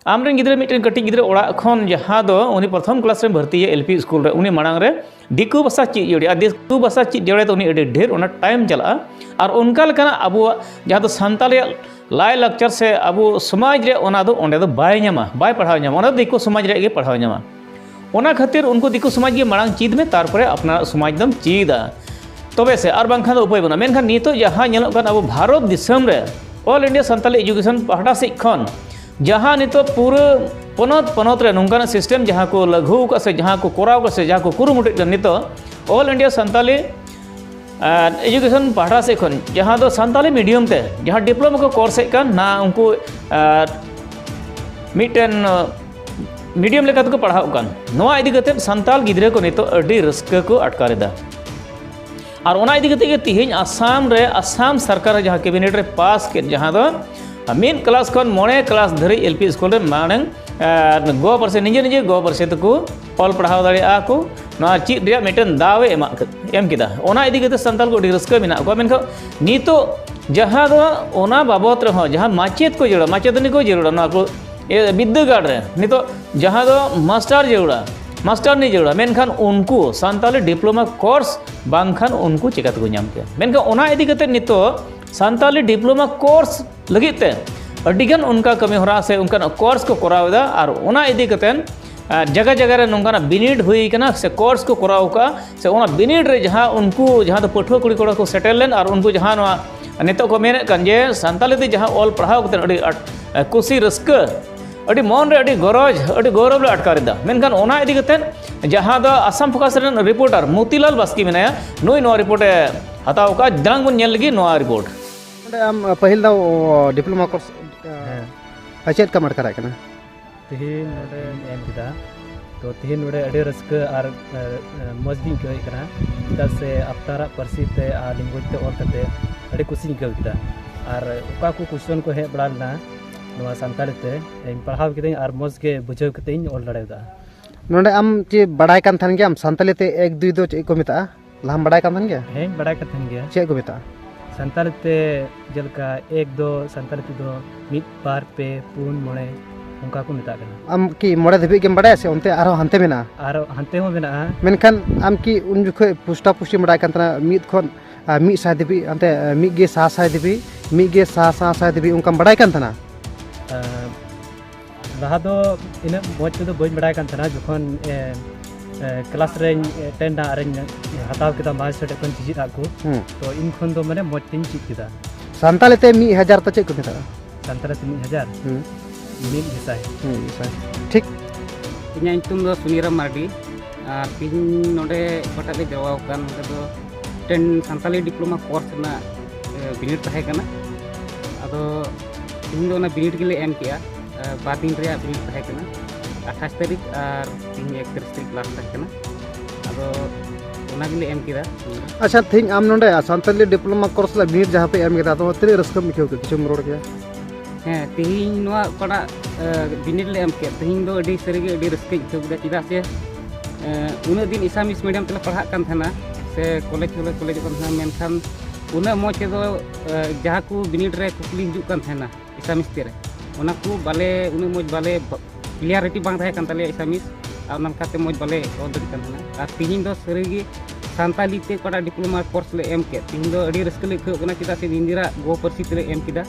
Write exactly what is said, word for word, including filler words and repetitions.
ᱟᱢᱨᱮᱱ ᱜᱤᱫᱽᱨᱟᱹ ᱢᱤᱫᱴᱮᱱ ᱠᱟᱹᱴᱤᱡ ᱜᱤᱫᱽᱨᱟᱹ ᱚᱲᱟᱜ ᱠᱷᱚᱱ ᱡᱟᱦᱟᱸ ᱫᱚ ᱩᱱᱤ ᱯᱨᱚᱛᱷᱚᱢ ᱠᱞᱟᱥ ᱨᱮᱢ ᱵᱷᱚᱨᱛᱤᱭᱮᱭᱟ ᱮᱞ ᱯᱤ ᱥᱠᱩᱞ ᱨᱮ, ᱩᱱᱤ ᱢᱟᱲᱟᱝ ᱨᱮ ᱫᱤᱠᱩ ᱵᱷᱟᱥᱟ ᱪᱮᱫ ᱡᱟᱹᱨᱩᱲᱟ, ᱟᱨ ᱫᱤᱠᱩ ᱵᱷᱟᱥᱟ ᱪᱮᱫ ᱡᱟᱹᱨᱩᱲᱟ ᱫᱚ ᱩᱱᱤ ᱟᱹᱰᱤ ᱰᱷᱮᱨ ᱚᱱᱟ ᱴᱟᱭᱤᱢ ᱪᱟᱞᱟᱜᱼᱟ᱾ ᱟᱨ ᱚᱱᱠᱟ ᱞᱮᱠᱟᱱᱟᱜ ᱟᱵᱚᱣᱟᱜ ᱡᱟᱦᱟᱸ ᱫᱚ ᱥᱟᱱᱛᱟᱲᱤᱭᱟᱜ ᱞᱟᱭᱼᱞᱟᱠᱪᱟᱨ ᱥᱮ ᱟᱵᱚ ᱥᱚᱢᱟᱡᱽ ᱨᱮ ᱚᱱᱟ ᱫᱚ ᱚᱸᱰᱮ ᱫᱚ ᱵᱟᱭ ᱧᱟᱢᱟ, ᱵᱟᱭ ᱯᱟᱲᱦᱟᱣ ᱧᱟᱢᱟ, ᱚᱱᱟ ᱫᱚ ᱫᱤᱠᱩ ᱥᱚᱢᱟᱡᱽ ᱨᱮᱭᱟᱜ ᱜᱮ ᱯᱟᱲᱦᱟᱣ ᱧᱟᱢᱟ᱾ ᱚᱱᱟ ᱠᱷᱟᱹᱛᱤᱨ ᱩᱱᱠᱩ ᱫᱤᱠᱩ ᱥᱚᱢᱟᱡᱽ ᱜᱮ ᱢᱟᱲᱟᱝ ᱪᱮᱫ ᱢᱮ, ᱛᱟᱨᱯᱚᱨᱮ ᱟᱯᱱᱟᱨᱟᱜ ᱥᱚᱢᱟᱡᱽ ᱫᱚᱢ ᱪᱮᱫᱟ, ᱛᱚᱵᱮ ᱥᱮ, ᱟᱨ ᱵᱟᱝᱠᱷᱟᱱ ᱫᱚ ᱩᱯᱟᱹᱭ ᱵᱟᱹᱱᱩᱜᱼᱟ᱾ ᱢᱮᱱᱠᱷᱟᱱ ᱱᱤᱛᱚᱜ ᱡᱟᱦᱟᱸ ᱧᱮᱞᱚᱜ ᱠᱟᱱ ᱟᱵᱚ ᱵᱷᱟᱨᱚᱛ ᱫᱤᱥᱚᱢ ᱨᱮ All India Santali Education ᱯᱟᱦᱴᱟ ᱥᱮᱫ ᱠᱷᱚᱱ ᱡᱟᱦᱟᱸ ᱱᱤᱛᱚᱜ ᱯᱩᱨᱟᱹ ᱯᱚᱱᱚᱛ ᱯᱚᱱᱚᱛ ᱨᱮ ᱱᱚᱝᱠᱟᱱᱟᱜ ᱥᱤᱥᱴᱮᱢ ᱡᱟᱦᱟᱸ ᱠᱚ ᱞᱟᱹᱜᱩ ᱟᱠᱟᱫ ᱥᱮ ᱡᱟᱦᱟᱸ ᱠᱚ ᱠᱚᱨᱟᱣ ᱟᱠᱟᱫ ᱥᱮ ᱡᱟᱦᱟᱸ ᱠᱚ ᱠᱩᱨᱩᱢᱩᱴᱩᱭᱮᱫ ᱠᱟᱱ ᱱᱤᱛᱚᱜ All India Santali ᱮᱰᱩᱠᱮᱥᱚᱱ ᱯᱟᱦᱴᱟ ᱥᱮᱫ ᱠᱷᱚᱱ ᱡᱟᱦᱟᱸ ᱫᱚ ᱥᱟᱱᱛᱟᱞᱤ ᱢᱤᱰᱤᱭᱟᱢ ᱛᱮ ᱡᱟᱦᱟᱸ ᱰᱤᱯᱞᱳᱢᱟ ᱠᱚ ᱠᱳᱨᱥ ᱮᱫ ᱠᱟᱱ ᱱᱟ ᱩᱱᱠᱩ ᱟᱨ ᱢᱤᱫᱴᱮᱱ ᱢᱤᱰᱤᱭᱟᱢ ᱞᱮᱠᱟ ᱛᱮᱠᱚ ᱯᱟᱲᱦᱟᱜ ᱠᱟᱱ, ᱱᱚᱣᱟ ᱤᱫᱤ ᱠᱟᱛᱮ ᱥᱟᱱᱛᱟᱲ ᱜᱤᱫᱽᱨᱟᱹ ᱠᱚ ᱱᱤᱛᱚᱜ ᱟᱹᱰᱤ ᱨᱟᱹᱥᱠᱟᱹ ᱠᱚ ᱟᱴᱠᱟᱨ ᱮᱫᱟ᱾ ᱟᱨ ᱚᱱᱟ ᱤᱫᱤ ᱠᱟᱛᱮ ᱜᱮ ᱛᱤᱦᱤᱧ ᱟᱥᱟᱢ ᱨᱮ ᱟᱥᱟᱢ ᱥᱚᱨᱠᱟᱨ ᱡᱟᱦᱟᱸ ᱠᱮᱵᱤᱱᱮᱴ ᱨᱮ ᱯᱟᱥ ᱠᱮᱫ, ᱡᱟᱦᱟᱸ ᱫᱚ ᱢᱤᱫ ᱠᱞᱟᱥ ᱠᱷᱚᱱ ᱢᱚᱬᱮ ᱠᱞᱟᱥ ᱫᱷᱟᱹᱨᱤᱡ ᱮᱞ ᱯᱤ ᱥᱠᱩᱞ ᱨᱮ ᱢᱟᱲᱟᱝ ᱟᱨ ᱜᱚ ᱯᱟᱹᱨᱥᱤ, ᱱᱤᱡᱮ ᱱᱤᱡᱮ ᱜᱚ ᱯᱟᱹᱨᱥᱤ ᱛᱮᱠᱚ ᱚᱞ ᱯᱟᱲᱦᱟᱣ ᱫᱟᱲᱮᱭᱟᱜᱼᱟ ᱠᱚ, ᱱᱚᱣᱟ ᱪᱮᱫ ᱨᱮᱭᱟᱜ ᱢᱤᱫᱴᱮᱱ ᱫᱟᱣ ᱮ ᱮᱢᱟᱜ ᱠᱮᱫ, ᱮᱢ ᱠᱮᱫᱟ᱾ ᱚᱱᱟ ᱤᱫᱤ ᱠᱟᱛᱮ ᱥᱟᱱᱛᱟᱲ ᱠᱚ ᱟᱹᱰᱤ ᱨᱟᱹᱥᱠᱟᱹ ᱢᱮᱱᱟᱜ ᱠᱚᱣᱟ᱾ ᱢᱮᱱᱠᱷᱟᱱ ᱱᱤᱛᱚᱜ ᱡᱟᱦᱟᱸ ᱫᱚ ᱚᱱᱟ ᱵᱟᱵᱚᱛ ᱨᱮᱦᱚᱸ ᱡᱟᱦᱟᱸ ᱢᱟᱪᱮᱫ ᱠᱚ ᱡᱟᱹᱨᱩᱲᱟ, ᱢᱟᱪᱮᱛᱟᱹᱱᱤ ᱠᱚ ᱡᱟᱹᱨᱩᱲᱟ, ᱱᱚᱣᱟ ᱠᱚ ᱮ, ᱵᱤᱫᱽᱫᱟᱹᱜᱟᱲ ᱨᱮ ᱱᱤᱛᱚᱜ ᱡᱟᱦᱟᱸ ᱫᱚ ᱢᱟᱥᱴᱟᱨ ᱡᱟᱹᱨᱩᱲᱟ, ᱢᱟᱥᱴᱟᱨᱱᱤ ᱡᱟᱹᱨᱩᱲᱟ, ᱢᱮᱱᱠᱷᱟᱱ ᱩᱱᱠᱩ ᱥᱟᱱᱛᱟᱞᱤ ᱰᱤᱯᱞᱳᱢᱟ ᱠᱳᱨᱥ ᱵᱟᱝᱠᱷᱟᱱ ᱩᱱᱠᱩ ᱪᱤᱠᱟ ᱛᱮᱠᱚ ᱧᱟᱢ ᱠᱮᱭᱟ? ᱢᱮᱱᱠᱷᱟᱱ ᱚᱱᱟ ᱤᱫᱤ ᱠᱟᱛᱮ ᱱᱤᱛᱚᱜ ᱥᱟᱱᱛᱟᱞᱤ ᱰᱤᱯᱞᱳᱢᱟ ᱠᱳᱨᱥ ᱞᱟᱹᱜᱤᱫ ᱛᱮ ᱟᱹᱰᱤᱜᱟᱱ ᱚᱱᱠᱟ ᱠᱟᱹᱢᱤ ᱦᱚᱨᱟ ᱥᱮ ᱚᱱᱠᱟᱱᱟᱜ ᱠᱳᱨᱥ ᱠᱚ ᱠᱚᱨᱟᱣ ᱮᱫᱟ, ᱟᱨ ᱚᱱᱟ ᱤᱫᱤ ᱠᱟᱛᱮ ᱟᱨ ᱡᱟᱭᱜᱟ ᱡᱟᱭᱜᱟ ᱨᱮ ᱱᱚᱝᱠᱟᱱᱟᱜ ᱵᱤᱱᱤᱰ ᱦᱩᱭ ᱠᱟᱱᱟ ᱥᱮ ᱠᱳᱨᱥ ᱠᱚ ᱠᱚᱨᱟᱣ ᱟᱠᱟᱫᱼᱟ, ᱥᱮ ᱚᱱᱟ ᱵᱤᱱᱤᱰ ᱨᱮ ᱡᱟᱦᱟᱸ ᱩᱱᱠᱩ ᱡᱟᱦᱟᱸ ᱫᱚ ᱯᱟᱹᱴᱷᱩᱣᱟᱹ ᱠᱩᱲᱤ ᱠᱚᱲᱟ ᱠᱚ ᱥᱮᱴᱮᱨ ᱞᱮᱱ ᱟᱨ ᱩᱱᱠᱩ ᱡᱟᱦᱟᱸ ᱱᱚᱣᱟ ᱱᱤᱛᱚᱜ ᱠᱚ ᱢᱮᱱᱮᱫ ᱠᱟᱱ ᱡᱮ ᱥᱟᱱᱛᱟᱞᱤ ᱛᱮ ᱡᱟᱦᱟᱸ ᱚᱞ ᱯᱟᱲᱦᱟᱣ ᱠᱟᱛᱮ ᱟᱹᱰᱤ ᱟᱸᱴ ᱠᱩᱥᱤ ᱨᱟᱹᱥᱠᱟᱹ, ᱟᱹᱰᱤ ᱢᱚᱱ ᱨᱮ ᱟᱹᱰᱤ ᱜᱚᱨᱚᱡᱽ, ᱟᱹᱰᱤ ᱜᱚᱨᱚᱵᱽ ᱞᱮ ᱟᱴᱠᱟᱨ ᱮᱫᱟ᱾ ᱢᱮᱱᱠᱷᱟᱱ ᱚᱱᱟ ᱤᱫᱤ ᱠᱟᱛᱮ ᱡᱟᱦᱟᱸ ᱫᱚ ᱟᱥᱟᱢ ᱯᱷᱳᱠᱟᱥ ᱨᱮᱱ ᱨᱤᱯᱳᱨᱴᱟᱨ ᱢᱚᱛᱤᱞᱟᱞ ᱵᱟᱥᱠᱮ ᱢᱮᱱᱟᱭᱟ, ᱱᱩᱭ ᱱᱚᱣᱟ ᱨᱤᱯᱳᱨᱴ ᱮ ᱦᱟᱛᱟᱣ ᱟᱠᱟᱫᱼᱟ᱾ ᱫᱮᱞᱟᱝ ᱵᱚᱱ ᱧᱮᱞ ᱞᱮᱜᱮ ᱱᱚᱣᱟ ᱨᱤᱯᱳᱨᱴ᱾ ᱱᱚᱰᱮ ᱟᱢ ᱯᱟᱹᱦᱤᱞ ᱫᱷᱟᱣ ᱰᱤᱯᱞᱳᱢᱟ ᱠᱳᱨᱥ ᱦᱮᱸ᱾ ᱪᱮᱫ ᱞᱮᱠᱟᱢ ᱟᱴᱠᱟᱨᱮᱫ ᱠᱟᱱᱟ? ᱛᱮᱦᱮᱧ ᱱᱚᱰᱮᱧ ᱮᱢ ᱠᱮᱫᱟ, ᱛᱚ ᱛᱮᱦᱮᱧ ᱱᱚᱰᱮ ᱟᱹᱰᱤ ᱨᱟᱹᱥᱠᱟᱹ ᱟᱨ ᱮ, ᱮ, ᱢᱚᱡᱽ ᱜᱤᱧ ᱟᱹᱭᱠᱟᱹᱣᱮᱫ ᱠᱟᱱᱟ, ᱪᱮᱫᱟᱜ ᱥᱮ ᱟᱯᱱᱟᱨᱟᱜ ᱯᱟᱹᱨᱥᱤ ᱛᱮ ᱟᱨ ᱞᱮᱝᱜᱩᱭᱮᱡᱽ ᱛᱮ ᱚᱞ ᱠᱟᱛᱮ ᱟᱹᱰᱤ ᱠᱩᱥᱤᱧ ᱟᱹᱭᱠᱟᱹᱣ ᱠᱮᱫᱟ᱾ ᱟᱨ ᱚᱠᱟ ᱠᱚ ᱠᱚᱥᱪᱚᱱ ᱠᱚ ᱦᱮᱡ ᱵᱟᱲᱟ ᱞᱮᱱᱟ ᱱᱚᱣᱟ ᱥᱟᱱᱛᱟᱲᱤ ᱛᱮ, ᱤᱧ ᱯᱟᱲᱦᱟᱣ ᱠᱤᱫᱟᱹᱧ ᱟᱨ ᱢᱚᱡᱽ ᱜᱮ ᱵᱩᱡᱷᱟᱹᱣ ᱠᱟᱛᱮ ᱤᱧ ᱚᱞ ᱫᱟᱲᱮᱭᱟᱫᱟ᱾ ᱱᱚᱰᱮ ᱟᱢ ᱪᱮᱫ ᱵᱟᱲᱟᱭ ᱠᱟᱱ ᱛᱟᱦᱮᱱ ᱜᱮᱭᱟᱢ ᱥᱟᱱᱛᱟᱞᱤ ᱛᱮ ᱮᱠ ᱫᱩᱭ ᱫᱚ ᱪᱮᱫ ᱠᱚ ᱢᱮᱛᱟᱜᱼᱟ? ᱞᱟᱦᱟᱢ ᱵᱟᱲᱟᱭ ᱠᱟᱱ ᱛᱟᱦᱮᱱ ᱜᱮᱭᱟ? ᱦᱮᱸᱧ ᱵᱟᱲᱟᱭ ᱠᱟᱱ ᱛᱟᱦᱮᱱ ᱜᱮᱭᱟ᱾ ᱪᱮᱫ ᱠᱚ ᱢᱮᱛᱟᱜᱼᱟ? ᱥᱟᱱᱛᱟᱲᱤ ᱛᱮ ᱡᱮᱞᱮᱠᱟ ᱮᱠ ᱫᱚ ᱥᱟᱱᱛᱟᱲᱤ ᱛᱮᱫᱚ ᱢᱤᱫ, ᱵᱟᱨ, ᱯᱮ, ᱯᱩᱱ, ᱢᱚᱬᱮ, ᱚᱱᱠᱟ ᱠᱚ ᱢᱮᱛᱟᱜ ᱠᱟᱱᱟ᱾ ᱟᱢ ᱠᱤ ᱢᱚᱬᱮ ᱫᱷᱟᱹᱵᱤᱡ ᱜᱮᱢ ᱵᱟᱲᱟᱭᱟ ᱥᱮ ᱚᱱᱛᱮ ᱟᱨᱦᱚᱸ ᱦᱟᱱᱛᱮ ᱢᱮᱱᱟᱜᱼᱟ? ᱟᱨ ᱦᱟᱱᱛᱮ ᱦᱚᱸ ᱢᱮᱱᱟᱜᱼᱟ᱾ ᱢᱮᱱᱠᱷᱟᱱ ᱟᱢ ᱠᱤ ᱩᱱ ᱡᱚᱠᱷᱚᱱ ᱯᱩᱥᱴᱟ ᱯᱩᱥᱴᱤᱢ ᱵᱟᱲᱟᱭ ᱠᱟᱱ ᱛᱟᱦᱮᱱᱟ, ᱢᱤᱫ ᱠᱷᱚᱱ ᱟᱨ ᱢᱤᱫ ᱥᱟᱭ ᱫᱷᱟᱹᱵᱤᱡ, ᱚᱱᱛᱮ ᱢᱤᱫ ᱜᱮ ᱥᱟ ᱥᱟᱭ ᱫᱷᱟᱹᱵᱤᱡ, ᱢᱤᱫ ᱜᱮ ᱥᱟ ᱥᱟ ᱥᱟᱭ ᱫᱷᱟᱹᱵᱤᱡ ᱚᱱᱠᱟᱢ ᱵᱟᱲᱟᱭ ᱠᱟᱱ ᱛᱟᱦᱮᱱᱟ? ᱟᱨ ᱞᱟᱦᱟ ᱫᱚ ᱤᱱᱟᱹᱜ ᱢᱚᱡᱽ ᱛᱮᱫᱚ ᱵᱟᱹᱧ ᱵᱟᱲᱟᱭ ᱠᱟᱱ ᱛᱟᱦᱮᱱᱟ᱾ ᱡᱚᱠᱷᱚᱱ ᱮ, ᱮ, ᱠᱞᱟᱥ ᱨᱮᱧ ᱮᱴᱮᱱᱰᱟ ᱟᱨᱤᱧ ᱦᱟᱛᱟᱣ ᱠᱮᱫᱟ ᱢᱟᱥᱴᱟᱨ ᱴᱷᱮᱱ ᱠᱷᱚᱱ ᱪᱮᱪᱮᱫ ᱟᱜ ᱠᱚ, ᱦᱩᱸ᱾ ᱛᱚ ᱤᱧ ᱠᱷᱚᱱ ᱫᱚ ᱢᱟᱱᱮ ᱢᱚᱡᱽ ᱛᱤᱧ ᱪᱮᱫ ᱠᱮᱫᱟ᱾ ᱥᱟᱱᱛᱟᱲᱤ ᱛᱮ ᱢᱤᱫ ᱦᱟᱡᱟᱨ ᱫᱚ ᱪᱮᱫ ᱠᱚ ᱢᱮᱛᱟᱜᱼᱟ? ᱥᱟᱱᱛᱟᱲᱤ ᱛᱮ ᱢᱤᱫ ᱦᱟᱡᱟᱨ? ᱦᱩᱸ᱾ ᱢᱤᱫ ᱜᱮᱥᱟᱭ᱾ ᱢᱤᱫ ᱜᱮᱥᱟᱭ᱾ ᱴᱷᱤᱠ᱾ ᱤᱧᱟᱹᱜ ᱧᱩᱛᱩᱢ ᱫᱚ ᱥᱩᱱᱤᱨᱟᱢ ᱢᱟᱨᱰᱤ᱾ ᱟᱨ ᱛᱤᱦᱤᱧ ᱱᱚᱰᱮ ᱚᱠᱟᱴᱟᱜ ᱞᱮ ᱡᱟᱣᱨᱟ ᱟᱠᱟᱱ, ᱱᱚᱰᱮ ᱫᱚ ᱢᱤᱫᱴᱮᱱ ᱥᱟᱱᱛᱟᱞᱤ ᱰᱤᱯᱞᱳᱢᱟ ᱠᱳᱨᱥ ᱨᱮᱱᱟᱜ, ᱮ, ᱵᱤᱱᱤᱰ ᱛᱟᱦᱮᱸ ᱠᱟᱱᱟ᱾ ᱟᱫᱚ ᱛᱤᱦᱤᱧ ᱫᱚ ᱚᱱᱟ ᱵᱤᱱᱤᱰ ᱜᱮᱞᱮ ᱮᱢ ᱠᱮᱜᱼᱟ᱾ ᱮ, ᱵᱟᱨ ᱫᱤᱱ ᱨᱮᱭᱟᱜ ᱵᱤᱱᱤᱰ ᱛᱟᱦᱮᱸ ᱠᱟᱱᱟ, ᱟᱴᱷᱟᱥ ᱛᱟᱹᱨᱤᱠᱷ ᱟᱨ ᱛᱤᱦᱤᱧ ᱮᱠᱛᱨᱤᱥ ᱛᱟᱹᱨᱤᱠᱷ ᱞᱟᱥᱴ ᱛᱟᱦᱮᱸ ᱠᱟᱱᱟ᱾ ᱟᱫᱚ ᱚᱱᱟ ᱜᱮᱞᱮ ᱮᱢ ᱠᱮᱫᱟ᱾ ᱟᱪᱪᱷᱟ, ᱛᱮᱦᱮᱧ ᱟᱢ ᱱᱚᱰᱮ ᱥᱟᱱᱛᱟᱞᱤ ᱰᱤᱯᱞᱳᱢᱟ ᱠᱳᱨᱥ ᱨᱮ ᱵᱤᱱᱤᱰ ᱡᱟᱦᱟᱸ ᱯᱮ ᱮᱢ ᱠᱮᱫᱟ, ᱟᱫᱚ ᱛᱤᱱᱟᱹᱜ ᱨᱟᱹᱥᱠᱟᱹᱢ ᱟᱹᱭᱠᱟᱹᱣ ᱠᱮᱫᱟ? ᱠᱤᱪᱷᱩᱢ ᱨᱚᱲ ᱠᱮᱭᱟ? ᱦᱮᱸ, ᱛᱮᱦᱮᱧ ᱱᱚᱣᱟ ᱚᱠᱟᱴᱟᱜ, ᱮ, ᱵᱤᱱᱤᱰ ᱞᱮ ᱮᱢ ᱠᱮᱫ, ᱛᱮᱦᱮᱧ ᱫᱚ ᱟᱹᱰᱤ ᱥᱟᱹᱨᱤᱜᱮ ᱟᱹᱰᱤ ᱨᱟᱹᱥᱠᱟᱹᱧ ᱟᱹᱭᱠᱟᱹᱣ ᱠᱮᱫᱟ᱾ ᱪᱮᱫᱟᱜ ᱥᱮ, ᱮ, ᱩᱱᱟᱹᱜ ᱫᱤᱱ ᱮᱥᱟᱢᱤᱥ ᱢᱤᱰᱤᱭᱟᱢ ᱛᱮᱞᱮ ᱯᱟᱲᱦᱟᱜ ᱠᱟᱱ ᱛᱟᱦᱮᱱᱟ, ᱥᱮ ᱠᱚᱞᱮᱡᱽ ᱦᱚᱸᱞᱮ ᱠᱚᱞᱮᱡᱚᱜ ᱠᱟᱱ ᱛᱟᱦᱮᱱᱟ, ᱢᱮᱱᱠᱷᱟᱱ ᱩᱱᱟᱹᱜ ᱢᱚᱡᱽ ᱛᱮᱫᱚ, ᱮ, ᱡᱟᱦᱟᱸ ᱠᱚ ᱵᱤᱱᱤᱰ ᱨᱮ ᱠᱩᱠᱞᱤ ᱦᱤᱡᱩᱜ ᱠᱟᱱ ᱛᱟᱦᱮᱱᱟ ᱮᱥᱟᱢᱤᱥ ᱛᱮ ᱨᱮ, ᱚᱱᱟ ᱠᱚ ᱵᱟᱞᱮ, ᱩᱱᱟᱹᱜ ᱢᱚᱡᱽ ᱵᱟᱞᱮ clarity ᱵᱟᱝ ᱛᱟᱦᱮᱸ ᱠᱟᱱ ᱛᱟᱞᱮᱭᱟ ᱮᱥᱟᱢᱤᱥ, ᱟᱨ ᱚᱱᱟ ᱞᱮᱠᱟᱛᱮ ᱢᱚᱡᱽ ᱵᱟᱞᱮ ᱚᱞ ᱫᱟᱲᱮᱭᱟᱜ ᱠᱟᱱ ᱛᱟᱦᱮᱱᱟ᱾ ᱟᱨ ᱛᱤᱦᱤᱧ ᱫᱚ ᱥᱟᱹᱨᱤᱜᱮ ᱥᱟᱱᱛᱟᱞᱤ ᱛᱮ ᱚᱠᱟᱴᱟᱜ ᱰᱤᱯᱞᱳᱢᱟ ᱠᱳᱨᱥ ᱞᱮ ᱮᱢ ᱠᱮᱫ, ᱛᱤᱦᱤᱧ ᱫᱚ ᱟᱹᱰᱤ ᱨᱟᱹᱥᱠᱟᱹ ᱞᱮ ᱟᱹᱭᱠᱟᱹᱣ ᱠᱟᱱᱟ, ᱪᱮᱫᱟᱜ ᱥᱮ ᱱᱤᱡᱮᱨᱟᱜ ᱜᱚ ᱯᱟᱹᱨᱥᱤ ᱛᱮᱞᱮ ᱮᱢ ᱠᱮᱫᱟ᱾